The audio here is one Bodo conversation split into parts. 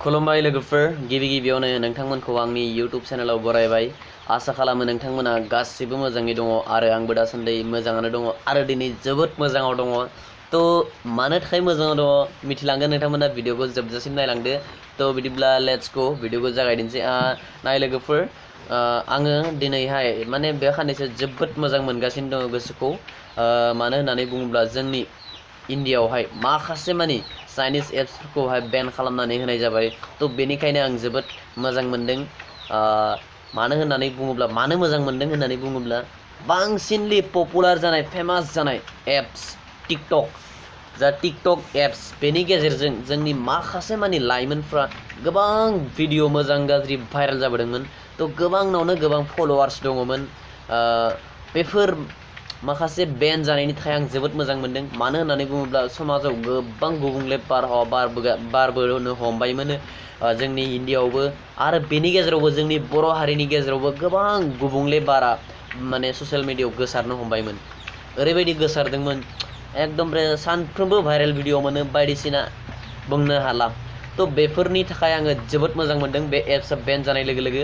खुलुमबाय लोगोफोर गिबि गिबियावनो नोंथांमोनखौ आंनि YouTube चेनेलाव बरायबाय आसा खालामो नोंथांमोना गासिबो मोजाङै दङ आरो आंबो दासान्दि मोजाङानो दङ आरो दिनै जोबोद मोजाङाव दङ तो मानो थाखाय मोजाङाव दङ मिथिलांगोन नोंथांमोना भिडिअखौ जोबजासिम नायलांदो तो बिदिब्ला लेट्स गो भिडिअखौ जागायदिनोसै नाय लोगोफोर आङो दिनैहाय माने बे खाननैसो जोबोद मोजां मोनगासिनो दङ गोसोखौ मानो होननानै बुङोब्ला जोंनि इन्डियायावहाय माखासे मानि चाइनिज एप्सफोरखौहाय बेन खालामनानै होनाय जाबाय तो बेनिखायनो आं जोबोद मोजां मोनदों मानो होननानै बुङोब्ला मानो मोजां मोनदों होननानै बुङोब्ला बांसिनलि पपुलार जानाय फेमास जानाय एप्स टिकटक जा टिकटक एप्स बेनि गेजेरजों जोंनि माखासे मानि लाइमोनफ्रा गोबां भिडिअ मोजां गाज्रि भाइरेल जाबोदोंमोन तो गोबांनावनो गोबां फलोवार्स दङमोन बेफोर माखासे बेन जानायनि थाखाय आं जोबोद मोजां मोनदों मानो होननानै बुङोब्ला समाजाव गोबां गुबुंले बारहावा बारबोनो हमबायमोन जोंनि इन्डियायावबो आरो बेनि गेजेरावबो जोंनि बर' हारिनि गेजेरावबो गोबां गुबुंले बारा माने ससियेल मिडियायाव गोसारनो हमबायमोन ओरैबायदि गोसारदोंमोन एकदमरे सानफ्रोमबो भाइरेल भिडिअ मोनो बायदिसिना बुंनो हाला तो बेफोरनि थाखाय आङो जोबोद मोजां मोनदों बे एप्सआ बेन जानाय लोगो लोगो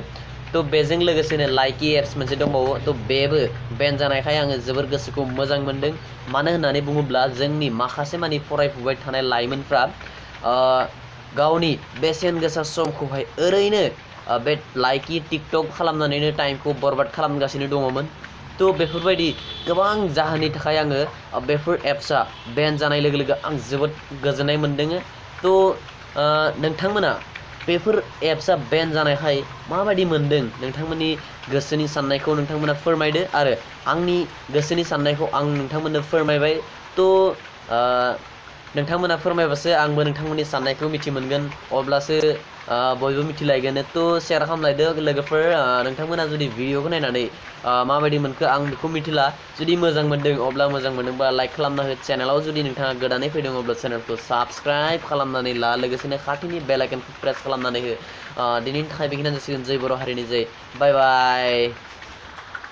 तो बेजों लोगोसेनो लाइकि एप्स मोनसे दंबावो तो बेबो बेन जानायखाय आङो जोबोर गोसोखौ मोजां मोनदों मानो होननानै बुङोब्ला जोंनि माखासे मानि फरायफुबाय थानाय लाइमोनफ्रा गावनि बेसेन गोसा समखौहाय ओरैनो बे लाइकि टिकटक खालामनानैनो टाइमखौ बरबाद खालामगासिनो दङमोन तो बेफोरबायदि गोबां जाहोननि थाखाय आङो बेफोर एप्सआ बेन जानाय लोगो लोगो आं जोबोद गोजोननाय मोनदों तो नोंथांमोना बेफोर एप्सआ बेन जानायखाय माबायदि मोनदों नोंथांमोननि गोसोनि साननायखौ नोंथांमोना फोरमायदो आरो आंनि गोसोनि साननायखौ आं नोंथांमोननो फोरमायबाय तो नोंथांमोना फोरमायबासो आंबो नोंथांमोननि साननायखौ मिथि मोनगोन अब्लासो बयबो मिथिलायगोन तो शेयार खालामलायदो लोगोफोर नोंथांमोना जुदि भिडिअखौ नायनानै माबायदि मोनखो आं बेखौ मिथिला जुदि मोजां मोनदों अब्ला मोजां मोनदोंबा लाइक खालामना हो चेनेलाव जुदि नोंथाङा गोदानै फैदों अब्ला चेनेलखौ साबस्क्राइब खालामनानै ला लोगोसेनो खाथिनि बेल आइकनखौ प्रेस खालामनानै हो दिनैनि थाखाय बेखिनियानो जासिगोन जय बर' हारिनि जय बाय बाय।